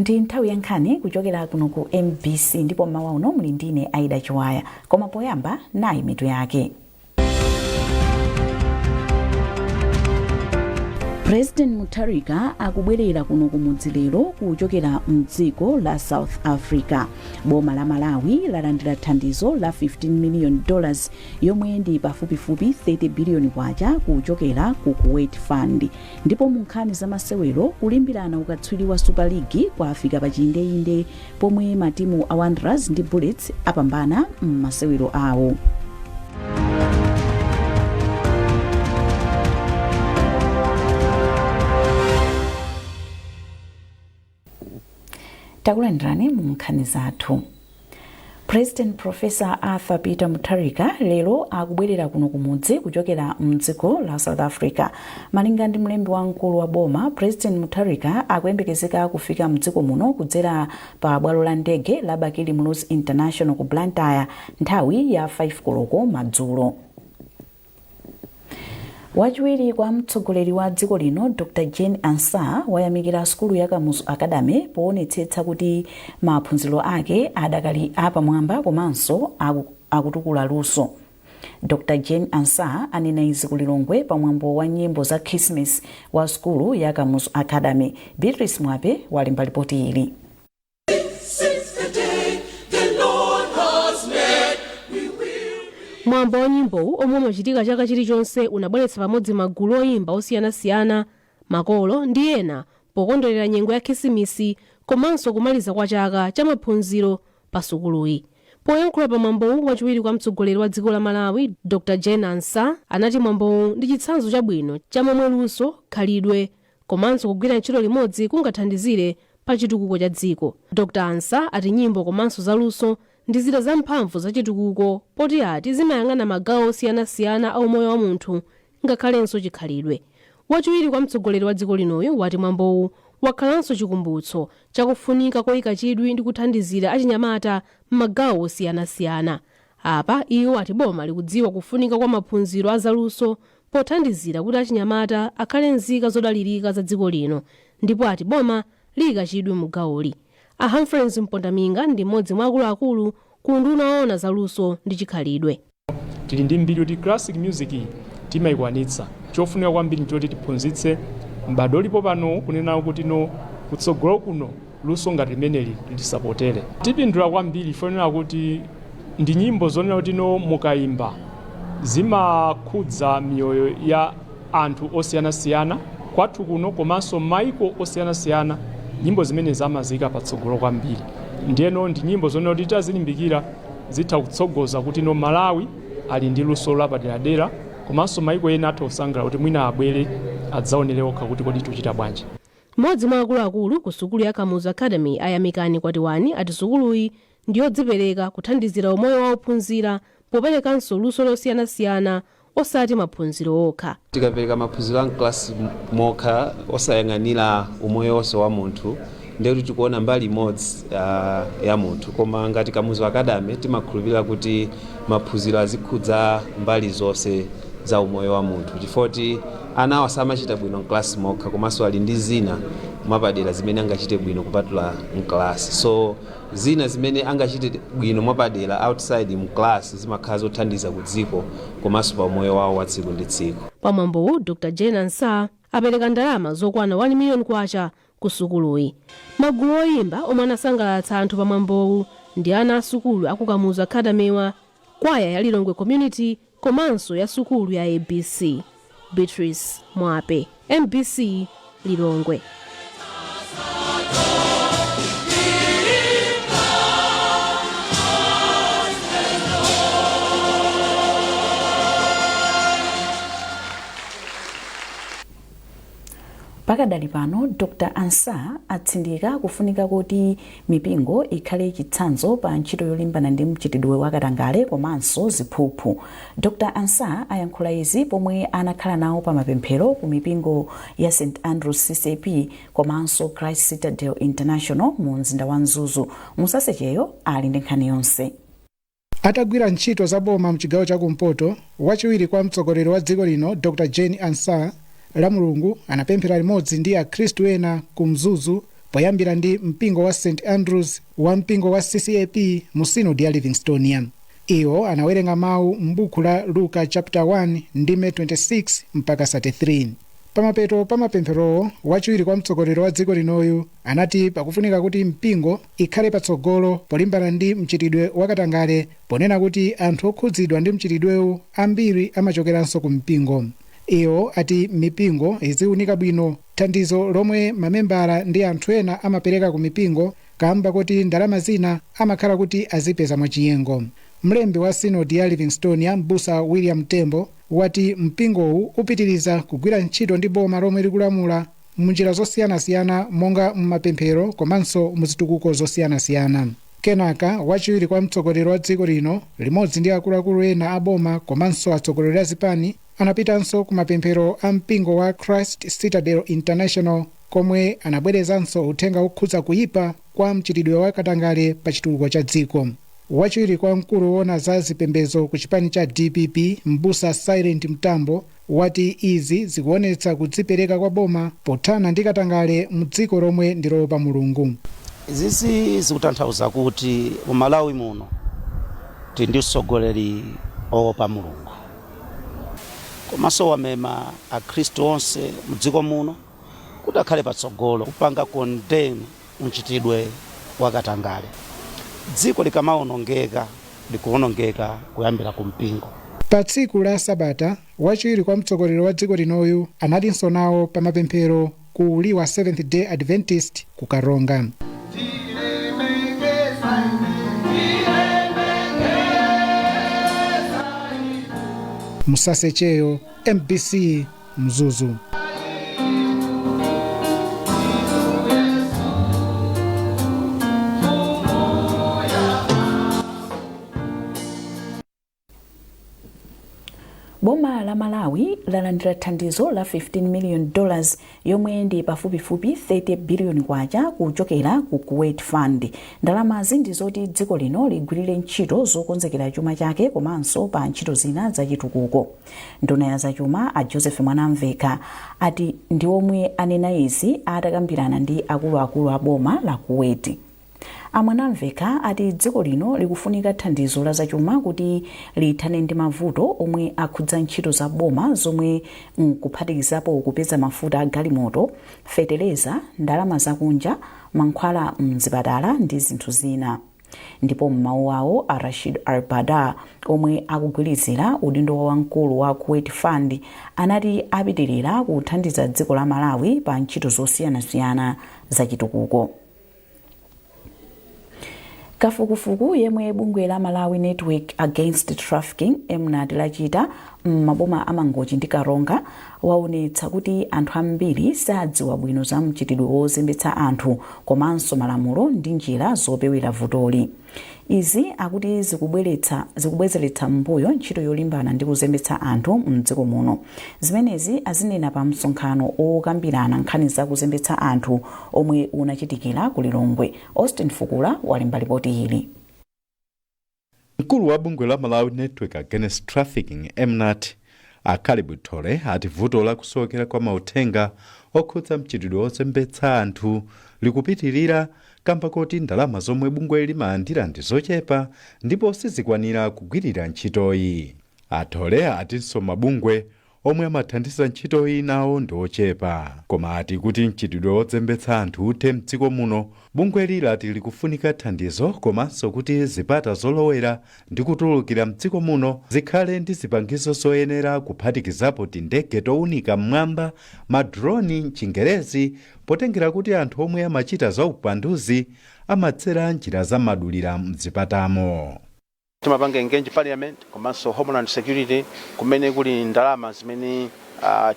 Ndi nthawi ya nkhani kuchokera kuno ku MBC, ndipo mmawa uno muli ndine Aida Chiwaya. Koma poyamba, nayi mitu yake. President Mutharika akubwerera kuno kumudzi lero kuchokera mdziko la South Africa. Boma la Malawi lalandira thandizo la $15 million, yomwe ndi pafupifupi 30 billion kwacha, kuchokera ku Kuwait Fund. Ndipo mu nkhani za masewero, kulimbirana ukatswiri wa Super League kwafika pa chiyindeinde pomwe matimu a Wanderers ndi Bullets apambana m'masewero awo. Takulandirani mu nkhani zathu. President Professor Arthur Peter Mutharika lero akubwerera kuno kumudzi kuchokera mdziko la South Africa. Malinga ndi mlembi wamkulu wa boma, President Mutharika akuyembekezeka kufika mdziko muno kudzera pa bwalo la ndege la Bakili Muluzi International ku Blantyre nthawi ya 5 koloko madzulo. Wachiwiri kwa mtsogoleri wa dziko lino, Dr Jane Ansah, wayamikira sukulu ya Kamuzu Academy poonetsetsa kuti maphunziro ake adakali apamwamba komanso akutukula luso. Dr Jane Ansah anena izi ku Lilongwe pamwambo wa nyimbo za Christmas wa sukulu ya Kamuzu Academy. Beatrice Mwape walemba ripoti ili. Mwambo wa nyimbowu, omwe umachitika chaka chilichonse, unabweretsa pamodzi magulu oyimba osiyanasiyana, makolo ndi ena pokondwerera nyengo ya Khisimisi komanso kumaliza kwa chaka cha maphunziro pa sukuluyi. Poyankhula pa mwambowu, wachiwiri kwa mtsogoleri wa dziko la Malawi, Dr Jane Ansah, anati mwambowu ndi chitsanzo chabwino cha momwe luso, khalidwe komanso kugwira ntchito limodzi kungathandizire pa chitukuko cha dziko. Dr Ansah ati nyimbo komanso zaluso ndi zida zamphamvu za chitukuko, poti ati zimayang'ana magawo osiyanasiyana a umoyo wa munthu, ngakhalenso chikhalidwe. Wachiwiri kwa mtsogoleri wa dziko linoyu wati mwambowu wakhalanso chikumbutso chakufunika koyika chidwi ndi kuthandizira achinyamata m'magawo osiyanasiyana. Apa iwo ati boma likudziwa kufunika kwa maphunziro a zaluso pothandizira kuti achinyamata akhale nzika zodalirika za dziko lino, ndipo ati boma liyika chidwi mu gawoli. A Humphreys Mpondaminga ndi mmodzi mwa akuluakulu ku unduna woona zaluso ndi chikhalidwe. Tili ndi mbiri kuti classic music iyi timayikwanitsa. Chofunika kwambiri nchoti tiphunzitse m'bado ulipo pano, kunena kuti no, kutsogolo kuno luso ngati limeneli lisapotere. Tipindula kwambiri fonera kuti ndi nyimbo zonena kuti no, mukayimba zimakhudza miyoyo ya anthu osiyanasiyana kwathu kuno komanso maiko osiyanasiyana. Nyimbo zimene amaziyika patsogolo kwambiri, ndiyeno ndi nyimbo zonena kuti tazilimbikira zitha kutsogoza kuti no, Malawi ali ndi luso lapaderadera, komanso maiko ena atha kusangalala kuti mwina abwere adzaonere okha kuti kodi tikuchita bwanji. Mmodzi mwa akuluakulu ku sukulu ya Kamuzu Academy, Ayamikani Kwatiwani, ati sukuluyi ndi yodzipereka kuthandizira umoyo wa ophunzira poperekanso luso losiyanasiyana, osati maphunziro okha. Tikapereka maphunziro a mklasi mokha osayang'anira umoyo wonse wa munthu, ndiye kuti tikuona mbali imodzi ya munthu. Koma ngati Kamuzu Academy timakhulupirira kuti maphunziro azikhudza mbali zonse za umoyo wa munthu, chifukwa kuti anawa samachita bwino mklasi mokha, komanso ali ndi zina mwapadera zimene angachite bwino kupatula mklasi. So zina zimene angachite bwino mwapadera outside mklasi zimakhala zothandiza ku dziko komanso pa umoyo wawo wa tsiku ndi tsiku. Pamwambowu, Dr Jane Ansah apereka ndalama zokwana 1 miliyoni kwacha ku sukuluyi. Magulu oyimba omwe anasangalatsa anthu pamwambowu ndi ana a sukulu aku Kamuzu Academy, kwaya ya Lilongwe Community komanso ya sukulu ya ABC. Beatrice Mwape, MBC, Lilongwe. Pakadali pano, Dr Ansah atsindika kufunika kuti mipingo ikhale chitsanzo pa ntchito yolimbana ndi mchitidwe wa katangale komanso ziphuphu. Dr Ansah ayankhula izi pomwe anakhala nawo pa mapemphero ku mipingo ya St Andrews CCAP komanso Christ Citadel International mu mzinda wa Mzuzu. Musasecheyo ali ndi nkhani yonse. Atagwira ntchito za boma mchigawo chakumpoto, wachiwiri kwa mtsogoleri wa dziko lino, Dr Jane Ansah, la Mulungu anapemphera limodzi ndi akhristu ena ku Mzuzu Poyambira ndi mpingo wa St Andrews wa mpingo wa CCAP mu Sinodi ya Livingstonia, iwo anawerenga mawu m'buku la Luka chapter 1 ndime 26 mpaka 33. Pamapeto pa mapempherowo, wachiwiri kwa mtsogoleri wa dziko linoyu anati pakufunika kuti mpingo ikhale patsogolo polimbana ndi mchitidwe wakatangale, ponena kuti anthu okhudzidwa ndi mchitidwewu ambiri amachokeranso ku mpingo. Iwo ati mipingo iziwunika bwino thandizo lomwe mamembala ndi anthu ena amapereka ku mipingo, kamba kuti ndalama zina amakhala kuti azipeza mwachinyengo. Mlembi wa Sinodi ya Livingstonia, Mbusa William Tembo, wati mpingowu upitiriza kugwira ntchito ndi boma lomwe likulamula munjira zosiyanasiyana, monga mumapemphero komanso muzitukuko zosiyanasiyana. Kenaka wachiwiri kwa mtsogoleri wa dziko lino limodzi ndi akuluakulu ena a boma komanso atsogoleri a zipani anapitanso ku mapemphero a mpingo wa Christ Citadel International, komwe anabwerezanso uthenga wokhudza kuyipa kwa mchitidwe wa katangale pa chitukuko cha dziko. Wachiwiri kwa mkulu woona za zipembedzo ku chipani cha DPP, Mbusa Silent Mtambo, wati izi zikuonetsa kudzipereka kwa boma pothana ndi katangale mu dziko lomwe ndi loopa Mulungu. Izizi zikutanthauza kuti mu Malawi muno tili ndi mtsogoleri oopa Mulungu, komanso wamema Akhristu onse mdziko muno kuti akhale patsogolo kupanga condemn mchitidwe wakatangale. Dziko likamawonongeka, likuwonongeka kuyambira ku mpingo. Pa tsiku la Sabata, wachiwiri kwa mtsogoleri wa dziko linoyu analinso nawo pa mapemphero ku Liwa Seventh Day Adventist ku Karonga. Musasecheyo, MBC, Mzuzu. Boma la Malawi lalandira thandizo la $15 million, yomwe ndi pafupifupi 30 billion kwacha, kuchokera ku Kuwait Fund. Ndalamazi ndi zoti dziko lino ligwirire ntchito zokonzekera chuma chake komanso pa ntchito zina zachitukuko. Nduna ya zachuma a Joseph Mwanamveka ati ndi omwe anena izi atakambirana ndi akuluakulu a boma la Kuwait. A Mwanamveka ati dziko lino likufunika thandizo la zachuma kuti lithane ndi mavuto omwe akhudza ntchito za boma, zomwe nkuphatikizapo kupeza mafuta a galimoto, feteleza, ndalama zakunja, mankhwala mzipatala ndi zinthu zina. Ndipo m'mawu awo, a Rashid Al Badar, omwe akugwirizira udindo wa wamkulu wa Kuwait Fund, anati apitirira kuthandiza dziko la Malawi pa ntchito zosiyanasiyana zachitukuko. Kafukufuku yemwe bungwe la Malawi Network Against Trafficking, MNAT, lachita m'maboma a Mangochi ndi Karonga waonetsa kuti anthu ambiri sadziwa bwino za mchitidwe wozembetsa anthu komanso malamulo ndi njira zopewera vutoli. Izi akuti zikubwezeretsa m'mbuyo ntchito yolimbana ndi kuzembetsa anthu mdziko muno. Zimenezi azinena pa msonkhano okambirana nkhani za kuzembetsa anthu omwe unachitikira ku Lilongwe. Austin Fukula walemba ripoti ili. Mkulu wa bungwe la Malawi Network Against Trafficking, MNAT, a Caleb Thole, ati vuto la kusowekera kwa mauthenga okhudza mchitidwe wozembetsa anthu likupitirira kamba koti ndalama zomwe bungwe limalandira ndi zochepa ndipo sizikwanira kugwirira ntchitoyi. A Thole atinso mabungwe omwe amathandiza ntchitoyi nawo ndi ochepa, koma ati kuti mchitidwe wodzembetsa anthu uthe mdziko muno, bungweli lati likufunika thandizo komanso kuti zipata zolowera ndi kutulukira mdziko muno zikhale ndi zipangizo zoyenera, kuphatikizapo tindege towunika mmwamba, ma drone mchingerezi, potengera kuti anthu omwe amachita zaupanduzi amatsera njira zamadulira mzipatamo. Timapanga engage Parliament komanso Homeland Security, kumene kuli ndalama zimene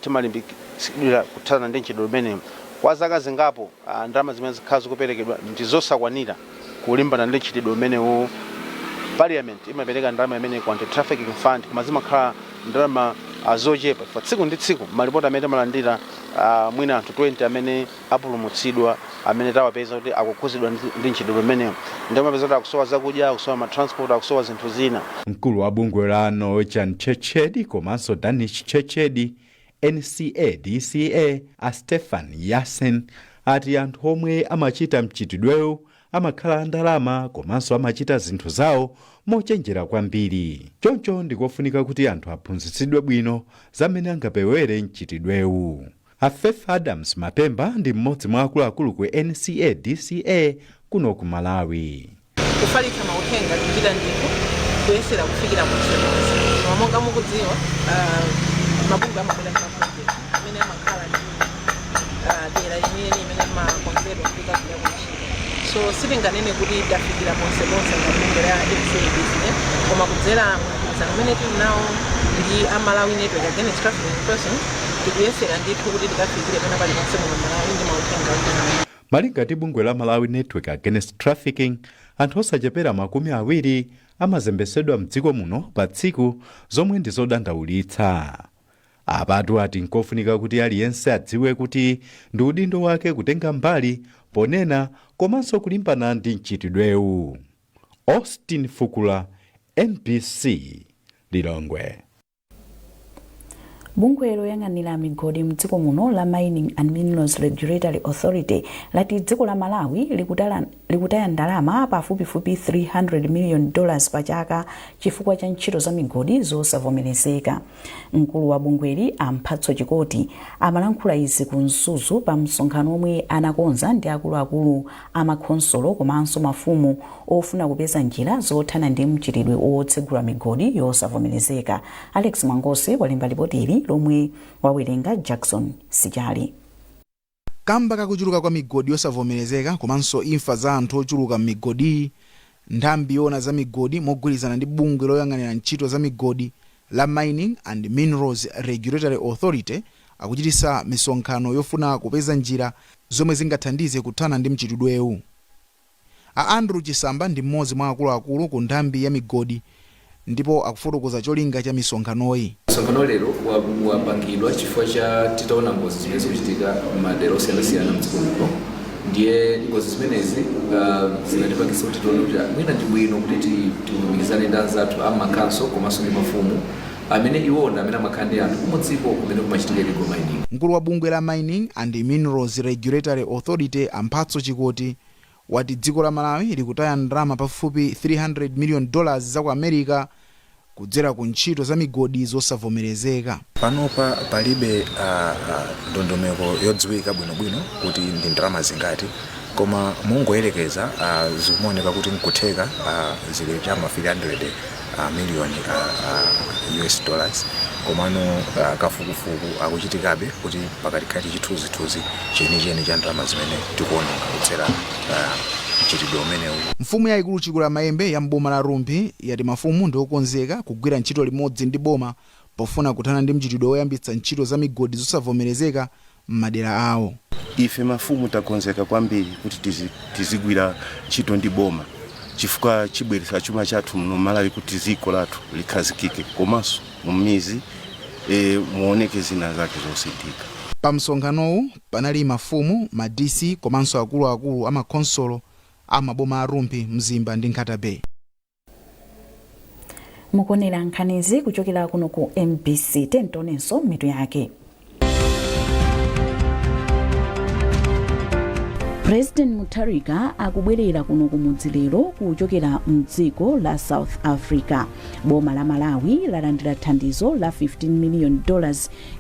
timalimbikira kuthana ndi mchitidwe umene kwa zaka zingapo. Ndalama zimene zikhala zikuperekedwa ndi zosakwanira kulimbana ndi mchitidwe umenewu. Parliament imapereka ndalama imene ku Anti-Trafficking Fund, koma zimakhala ndalama zochepa fa tsiku ndi tsiku malipoti amene timalandira, mwina anthu 20 amene apulumutsidwa amene tawapeza kuti akukhuzidwa ndi mchitidwe umenewu, ndipo mapeza kuti akusowa zakudya, akusowa ma transport, akusowa zinthu zina. Mkulu wa bungwe la Norwegian Church Aid komanso Danish Church Aid, NCADCA, a Stefan Yassen, Ati anthu omwe amachita mchitidwewu amakhala andalama komanso amachita zinthu zawo mochenjera kwambiri, choncho ndikofunika kuti anthu aphunzitsidwe bwino zamene angapewere mchitidwewu. Afef Adams Mapemba ndi mmodzi mwa akuluakulu ku NCADCA kuno ku Malawi. Kufalitsa mauthenga tikuchita ndithu, kuyesera kufikira ponseponse, koma monga mukudziwa, mabungwe amabwera ndi maproject amene amakhala ndi dera lenileni imene makonzedwa kuti kagwirako ntchito, so sitinganene kuti tafikira ponseponse ngati bungwe la NCADCA, koma kudzera mgwirizano umene tili nawo ndi a Malawi Network Against Trafficking in Persons, tikuyesera ndithu kuti tikafikire pena paliponse muno Malawi ndi mauthenga otero. Malinga ndi bungwe la Malawi Network Against Trafficking, anthu osachepera 20 amazembesedwa mdziko muno pa tsiku, zomwe ndi zodandaulitsa. Apatu ati nkofunika kuti aliyense adziwe kuti ndi udindo wake kutenga mbali ponena komanso kulimbana ndi mchitidwewu. Austin Fukula, MBC, Lilongwe. Bungwe loyang'anira migodi mdziko muno la Mining and Minerals Regulatory Authority lati dziko la Malawi likutaya ndalama pafupifupi $300 million pa chaka chifukwa cha ntchito za migodi zosavomerezeka. Mkulu wa bungweli, Amphatso Chikoti, amalankhula izi ku Mzuzu pa msonkhano omwe anakonza ndi akuluakulu amakhonsolo komanso mafumu ofuna kupeza njira zothana ndi mchitidwe wotsegula migodi yosavomerezeka. Alex Mwangosi walemba ripoti ili lomwe wawerenga Jackson Sichali. Kamba kakuchuluka kwa migodi yosavomerezeka komanso imfa za anthu ochuluka m'migodiyi, nthambi yoona za migodi mogwirizana ndi bungwe loyang'anira ntchito za migodi la Mining and Minerals Regulatory Authority akuchitisa misonkhano yofuna kupeza njira zomwe zingathandize kuthana ndi mchitidwewu. A Andrew Chisamba ndi mmodzi mwa akuluakulu ku nthambi ya migodi ndipo akufotokoza cholinga cha misonkhanoyi. Msonkhano lero wapangidwa chifukwa cha titaona ngozi zimene zikuchitika m'madera osiyanasiyana mdziko muno. Ndiye ngozi zimenezi zinatipangitsa kuti tione kuti mwina ndi bwino kuti tilumikizane ndi anzathu amakhanso komanso ndi mafumu amene iwona amene amakhala ndi anthu kumudziko kumene kumachitika illegal mining. Mkulu wa bungwe la Mining and Minerals Regulatory Authority, Amphatso Chikoti, wati dziko la Malawi likutaya ndalama pafupifupi $300 million za ku America kudzera ku ntchito za migodi zosavomerezeka. Panopa palibe ndondomeko yodziwika bwinobwino kuti ndi ndalama zingati, koma mungoyerekeza, zikumaoneka kuti nkutheka zili chama 300 million US dollars, komano kafukufuku akuchitikabe kuti pakatikhale chithunzithunzi chenicheni cha ndalama zimene tikuononga kudzera mchitidwe umenewu. Mfumu yayikulu Chikula Mayembe ya mboma la Rumphi yati mafumu ndi okonzeka kugwira ntchito limodzi ndi boma pofuna kuthana ndi mchitidwe woyambitsa ntchito za migodi zosavomerezeka m'madera awo. Ife mafumu takonzeka kwambiri kuti tizigwira ntchito ndi boma, chifukwa chibweretsa chuma chathu muno Malawi kuti dziko lathu likhazikike, komanso mumizi muoneke zina zake zosinthika. Pa msonkhanowu panali mafumu, ma DC komanso akuluakulu amakhonsolo amaboma a Rumphi, Mzimba ndi Nkhata Bay. Mukuonera nkhanizi kuchokera kuno ku MBC. Tionenso mitu yake. President Mutharika akubwerera kuno kumudzi lero kuchokera mdziko la South Africa. Boma la Malawi lalandira thandizo la $15 million,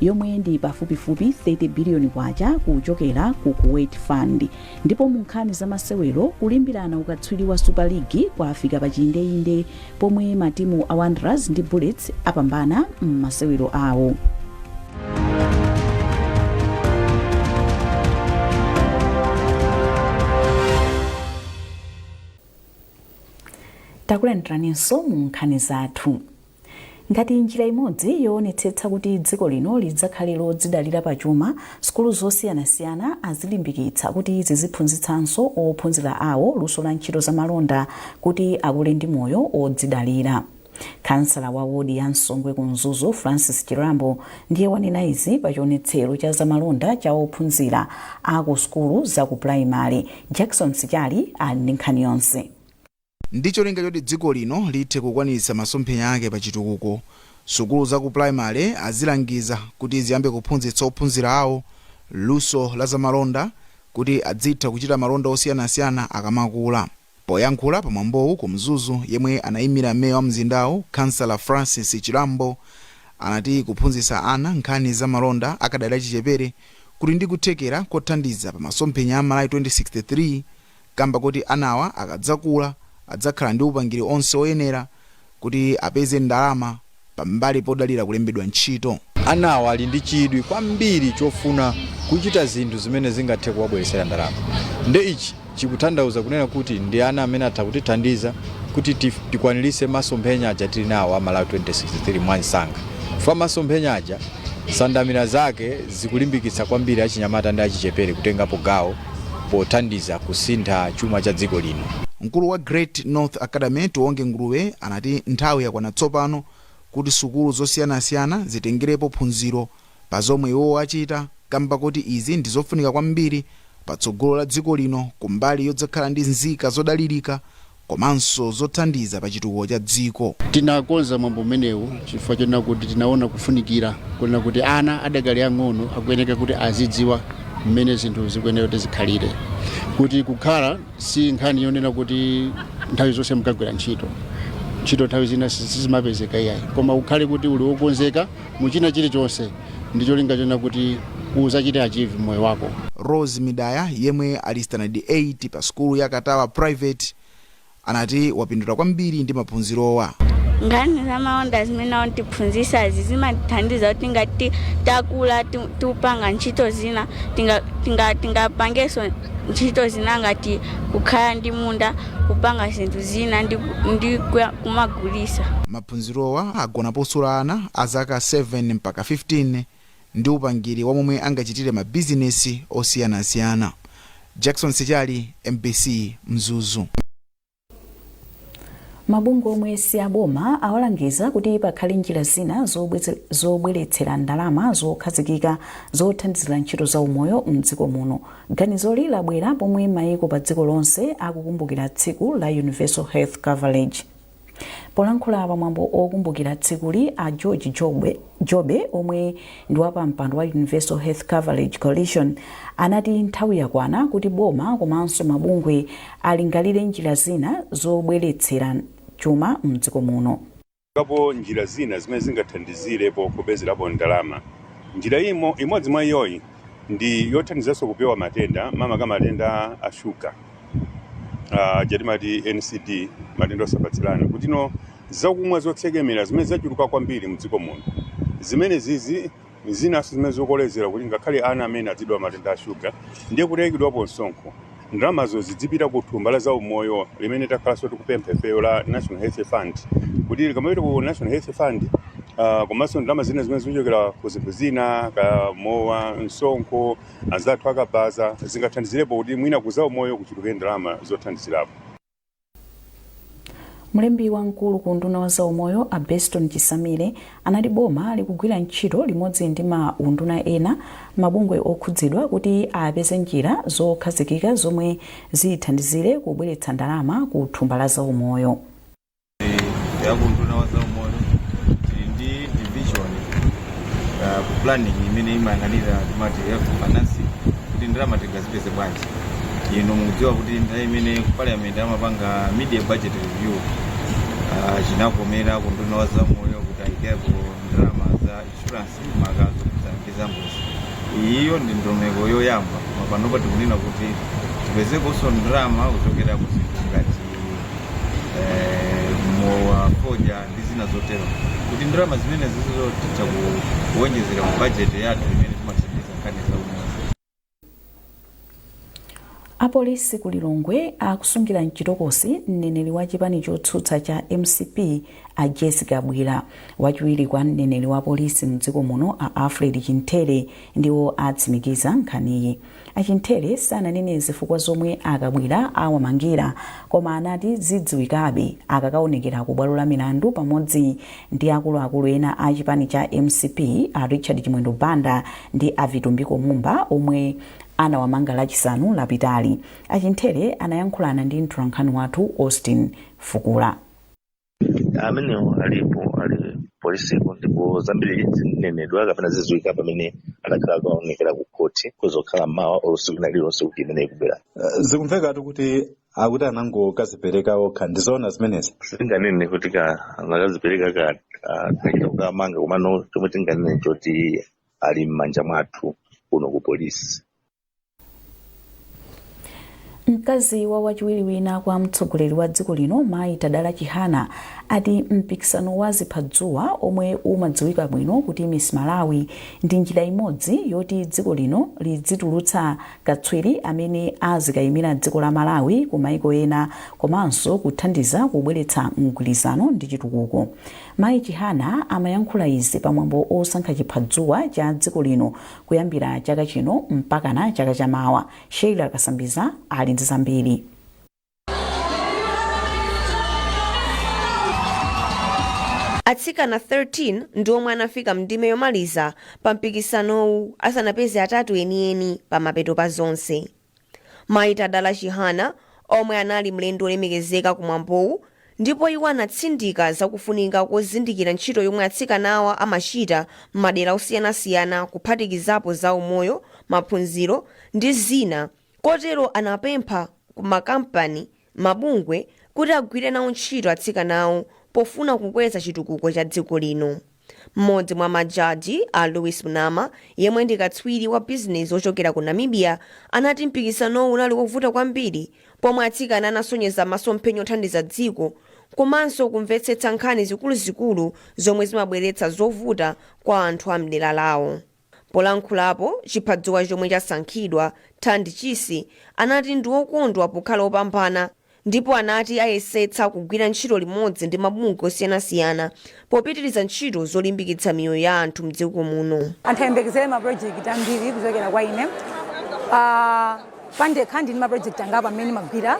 yomwe ndi pafupifupi 30 biliyoni kwacha, kuchokera ku Kuwait Fund. Ndipo mu nkhani za masewero, kulimbirana ukatswiri wa Super League kwafika pa chiyindeinde pomwe matimu a Wanderers ndi Bullets apambana m'masewero awo. Takulandiraninso mu nkhani zathu. Ngati njira imodzi yoonetsetsa kuti dziko lino lidzakhale lodzidalira pachuma, sukulu zosiyanasiyana azilimbikitsa kuti ziziphunzitsanso ophunzira awo luso la ntchito zamalonda kuti akule ndi moyo odzidalira. Kansala wa wodi ya Nsongwe ku Mzuzu, Francis Chirambo, ndiye wanena izi pa chionetsero cha zamalonda cha ophunzira a ku sukulu za ku purayimale. Jackson Sichali ali ndi nkhani yonse. Ndi cholinga choti dziko lino lithe kukwaniritsa masomphenya ake pa chitukuko, sukulu za ku purayimale azilangiza kuti ziyambe kuphunzitsa ophunzira awo luso la zamalonda. Kuti adzitha kuchita malonda osiyanasiyana akamakula. Poyankhula pamwambowu ku Mzuzu, yemwe anayimira meya wa mzindawu, Kansala Francis Chilambo, anati kuphunzitsa ana nkhani za malonda akadali achichepere kuti ndi kuthekera kothandiza pa masomphenya a Malawi 2063, kamba kuti anawa akadzakula adzakhala ndi upangiri onse oyenera kuti apeze ndalama pambali podalira kulembedwa ntchito. Anawa ali ndi chidwi kwambiri chofuna kuchita zinthu zimene zingathe kuwabweretsera ndalama, nde ichi chikutanthauza kunena kuti ndi ana amene atha kutithandiza kuti tikwaniritse masomphenya aja tili nawo a Malawi 2063 mwansanga, chifukwa masomphenya aja sandamira zake zikulimbikitsa kwambiri achinyamata ndi achichepere kutengapo gawo pothandiza kusintha chuma cha dziko lino. Mkulu wa Great North Academy, Tiwonge Nguluwe, anati nthawi yakwana tsopano kuti sukulu zosiyanasiyana zitengerepo phunziro pa zomwe iwowo achita, kamba kuti izi ndi zofunika kwambiri patsogolo la dziko lino kumbali yodzakhala ndi nzika zodalirika komanso zothandiza pa chitukuko cha dziko. Tinakonza mwambo umenewu chifukwa chonena kuti tinaona kufunikira kunena kuti ana adakali ang'ono akuyeneka kuti azidziwa mmene zinthu zikuyenera kuti zikhalire, kuti kukhala si nkhani yonena kuti nthawi zonse mukagwira ntchito. Ntchito nthawi zina sizimapezeka iyayi, koma ukhale kuti uli wokonzeka muchina chilichonse ndi cholinga chonena kuti uzachite achieve moyo wako. Rose Midaya, yemwe ali standard 8 pa sukulu ya Katawa Private, anati wapindula kwambiri ndi maphunzirowa. Nkhani za malonda zimene akutiphunzitsazi zimatithandiza kuti ngati takula tikupanga ntchito zina, tingapangenso ntchito zina ngati kukhala ndi munda, kupanga zinthu zina ndi kumagulisa. Maphunzirowa agona posula ana a zaka 7 mpaka 15 ndi upangiri wa momwe angachitire mabizinesi osiyanasiyana. Jackson Sichali, MBC, Mzuzu. Mabungwe omwe si aboma awalangiza kuti pakhale njira zina zobweretsera ndalama zokhazikika zothandizira ntchito za umoyo mdziko muno. Ganizoli labwera pomwe mayiko pa dziko lonse akukumbukira tsiku la Universal Health Coverage. Polankhula pamwambo okumbukira tsikuli, a George Jobe, omwe ndi wapampando wa Universal Health Coverage Coalition, anati nthawi yakwana kuti boma komanso mabungwe alingalire njira zina zobweretsera chuma mdziko muno. Kapo njira zina zimene zingathandizirepo kupezerapo ndalama. Njira imodzi mwa iyoyi ndi yothandizanso kupewa matenda, makamaka matenda a shuga, jatimati NCD, matenda osapatsirana, kuti no zakumwa zotsekemera zimene zachuluka kwambiri mdziko muno, zimene zizi zinanso zimene zikukolezera kuti ngakhale ana amene adzidwa matenda a shuga, ndiye kutayikidwapo msonkho, ndalamazo zidzipita ku thumba la zaumoyo limene takhalanso tikupempha ifeyo la National Health Fund, kuti likamapita ku National Health Fund, komanso ndalama zina zimene zikuchokera ku zinthu zina ka mowa, msonkho, anzathu akabaza, zingathandizirepo kuti mwina ku zaumoyo kuchuluke ndalama zothandizirapo. Mlembi wamkulu ku unduna wa zaumoyo, a Beston Chisamile, anati boma likugwira ntchito limodzi ndi ma unduna ena, mabungwe okhudzidwa, kuti apeze njira zokhazikika zomwe zithandizire kubweretsa ndalama ku thumba la zaumoyo. Ya kunduna wa zaumoyo tili ndi division ku planning imene imayang'anira timati health financing, kuti ndalama tingazipeze bwanji. Inu mukudziwa kuti nthawi imene ku parliament amapanga mid-year budget review, chinakomera kunduna wa zaumoyo kuti ayikepo ndalama za insurance, makazo ndi za ngozi. Iyo ndi ndondomeko yoyamba, koma panopa tikunena kuti tipezekonso ndalama kuchokera ku zinthu ngati mowa, fodya ndi zina zotero, kuti ndalama zimene zizo titha kuwonjezera ku budget yathu imene timathandiza nkhani za umoyo. Apolisi ku Lilongwe akusungira mchitokosi mneneri wa chipani chotsutsa cha MCP, a Jessica Bwira. Wachiwiri kwa mneneri wa polisi mdziko muno, a Alfred Chinthere, ndiwo atsimikiza nkhaniyi. Achinthere sananene zifukwa zomwe akabwira awamangira, koma anati zidziwikabe akakaonekera ku bwalo la milandu pamodzi ndi akuluakulu ena a chipani cha MCP, a Richard Chimwendo Banda ndi a Vitumbiko Mumba, omwe anawamanga Lachisanu lapitali. Achinthere anayankhulana ndi mtolankhani wathu Austin Fukula. Amenewo alipo, ali kupolisiko, ndipo zambiri zinenedwa kapena zidziwika pamene atakhala akaonekera ku khoti, kuzokhala mawa olo tsiku lina lililonse kuti imene ikubwera. Zikumvekatu kuti akuti anangokazipereka okha, ndizoona zimenezi? Sitinganene kuti ka anakazipereka ka tinachita kukamanga, komano chomwe tinganene choti ali m'manja mwathu kuno ku polisi. Mkazi wa wachiwiri wina kwa mtsogoleri wa dziko lino, Mayi Tadala Chihana, ati mpikisano wa ziphadzuwa omwe umadziwika bwino kuti Miss Malawi ndi njira imodzi yoti dziko lino lidzitulutsa katswiri amene azikayimira dziko la Malawi ku maiko ena, komanso kuthandiza kubweretsa mgwirizano ndi chitukuko. Mayi Chihana amayankhula izi pamwambo osankha chiphadzuwa cha dziko lino kuyambira chaka chino mpakana chaka chamawa. Sheila Kasambiza ali ndi zambiri. Atsikana 13 ndi omwe anafika mndime yomaliza pa mpikisanowu asanapeze atatu enieni pa mapeto pa zonse. Mayi Tadala Chihana omwe anali mlendo olemekezeka kumwambowu, ndipo iwo anatsindika zakufunika kozindikira ntchito yomwe atsikanawa amachita m'madera osiyanasiyana kuphatikizapo za umoyo, maphunziro ndi zina, kotero anapempha ku makampani, mabungwe kuti agwire nawo ntchito atsikanawo pofuna kukweza chitukuko cha dziko lino. Mmodzi mwa majaji, a Louis Mnama, yemwe ndi katswiri wa bizinezi wochokera ku Namibia, anati mpikisanowu unali wovuta kwambiri pomwe atsikana anasonyeza masomphenya othandiza dziko komanso kumvetsetsa nkhani zikuluzikulu zomwe zimabweretsa zovuta kwa anthu a mdera lawo. Polankhulapo, chiphadzuwa chomwe chasankhidwa, Thandi Chisi, anati ndi wokondwa pokhala wopambana ndipo anati ayesetsa kugwira ntchito limodzi ndi mabungwe osiyanasiyana popitiriza ntchito zolimbikitsa miyoyo ya anthu mdziko muno. Anthu ayembekezere mapulojekiti ambiri kuchokera kwa ine. Pandekha ndili ndi mapulojekiti angapo amene ndimagwira.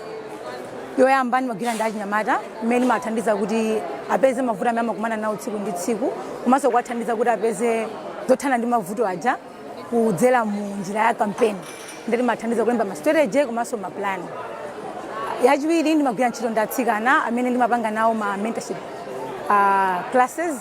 Yoyamba, ndimagwira ndi achinyamata mmene ndimathandiza kuti apeze mavuto amene amakumana nawo tsiku ndi tsiku, komanso kuwathandiza kuti apeze zothana ndi mavuto aja kudzera mu njira ya campaign. Ndi ndimathandiza kulemba ma strategy komanso ma plan. Yachiwiri, ndimagwira ntchito ndi atsikana amene ndimapanga nawo ma mentorship classes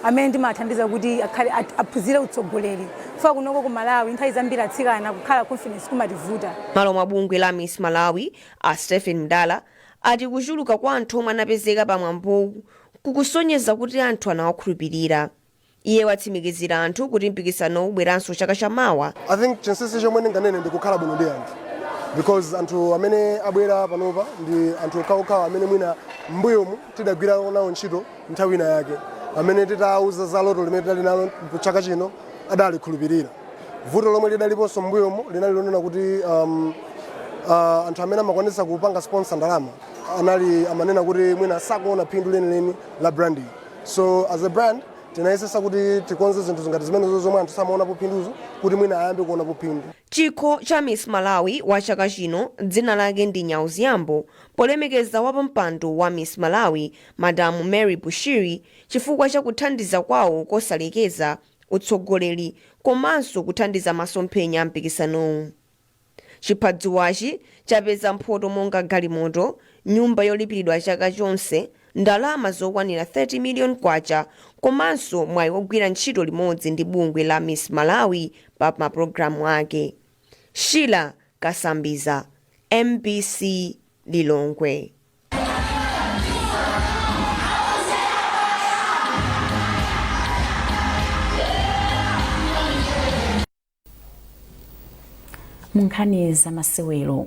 amene ndimathandiza kuti akhale aphunzire utsogoleri, chifukwa kunoko ku Malawi nthawi zambiri atsikana kukhala confidence kumativuta. Malo mwa bungwe la Miss Malawi, a Stephen Mdala, ati kuchuluka kwa anthu omwe anapezeka pa mwambowu kukusonyeza kuti anthu anawakhulupirira. Iye watsimikizira anthu kuti mpikisanowu ubweranso chaka chamawa. I think chinsinsi chomwe ndinganene ndi kukhala bwino ndi anthu, because anthu amene abwera panopa ndi anthu okhaokhawo amene mwina m'mbuyomu tidagwira nawo ntchito nthawi ina yake, amene titawuza za loto limene tidali nalo chaka chino adalikhulupirira. Vuto lomwe lidaliponso m'mbuyomu linali lonena kuti anthu amene amakwanisa kupanga sponsor ndalama anali amanena kuti mwina sakuona phindu lenileni la brand iyi. So as a brand tinayesesa kuti tikonze zinthu ngati zimenezo zomwe anthu samaonapo phinduzo, kuti mwina ayambe kuonapo phindu. Chikho cha Miss Malawi wa chaka chino dzina lake ndi Nyauziyambo, polemekeza wapampando wa Miss Malawi, Madamu Mary Bushiri, chifukwa cha kuthandiza kwawo kosalekeza, utsogoleri komanso kuthandiza masomphenya a mpikisanowu. Chiphadzuwachi chapeza mphoto monga galimoto, nyumba yolipiridwa chaka chonse, ndalama zokwanira 30 million kwacha komanso mwayi wogwira ntchito limodzi ndi bungwe la Miss Malawi pa mapulogalamu ake. Sheila Kasambiza, MBC Lilongwe. Mu nkhani za masewero,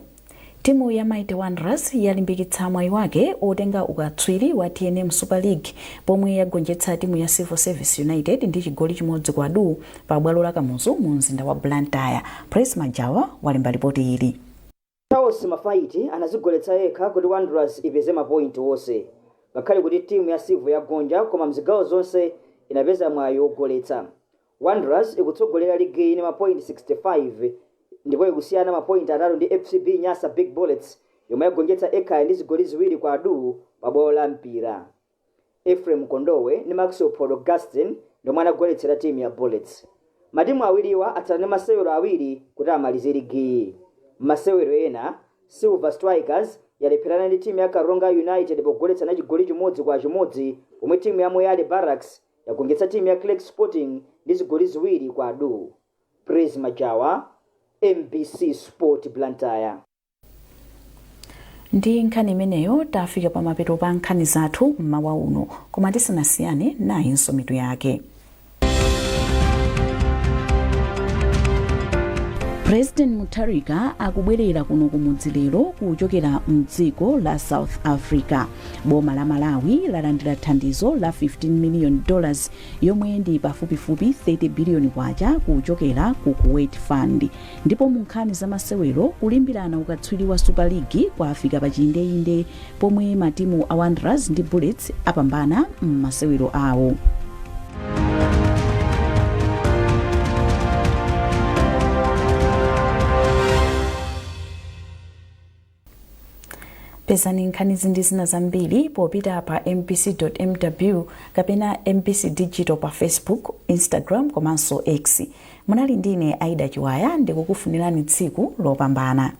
timu ya Mighty Wanderers yalimbikitsa mwayi wake otenga ukatswiri wa TNM Super League pomwe yagonjetsa timu ya Civil Service United ndi chigoli 1-0 pa bwalo la Kamuzu mu mzinda wa Blantyre. Prince Majawa walemba ripoti ili. Charles Mafaiti anazigoletsa yekha kuti Wanderers ipeze mapointi wonse. Ngakhale kuti timu ya Civil yagonja, koma mzigawo zonse inapeza mwayi wogoletsa. Wanderers ikutsogolera ligi ndi mapointi 65 ndipo ikusiyana mapointi 3 ndi FCB Nyasa Big Bullets yomwe yagonjetsa Ekhaya ndi zigoli 2-0 pa bwalo la Mpira. Ephraim Kondowe ndi Maxwell Phodo Gaston ndomwe anagoletsera timu ya Bullets. Matimu awiriwa atsala ndi masewero awiri kuti amalize ligiyi. Masewero ena, Silver Strikers yalepherana ndi timu ya Karonga United pogoletsana chigoli 1-1, pomwe timu ya Moyale Barracks Yagonjetsa timu ya Craig Sporting ndi zigoli 2 kwa du. Praise Majawa, MBC Sport, Blantyre. Ndi nkhani imeneyo tafika pamapeto pa nkhani zathu mmawa uno, koma tisanasiyane, nayinso mitu yake. President Mutharika akubwerera kuno kumudzi lero kuchokera mdziko la South Africa. Boma la Malawi lalandira thandizo la $15 million, yomwe ndi pafupifupi 30 billion kwacha, kuchokera ku Kuwait Fund. Ndipo mu nkhani za masewero, kulimbirana ukatswiri wa Super League kwafika pa chiyindeinde pomwe matimu a Wanderers ndi Bullets apambana m'masewero awo. Pezani nkhanizi ndi zina zambiri popita pa mbc.mw kapena MBC Digital pa Facebook, Instagram komanso X. Munali ndine Aida Chiwaya, ndikukufunirani tsiku lopambana.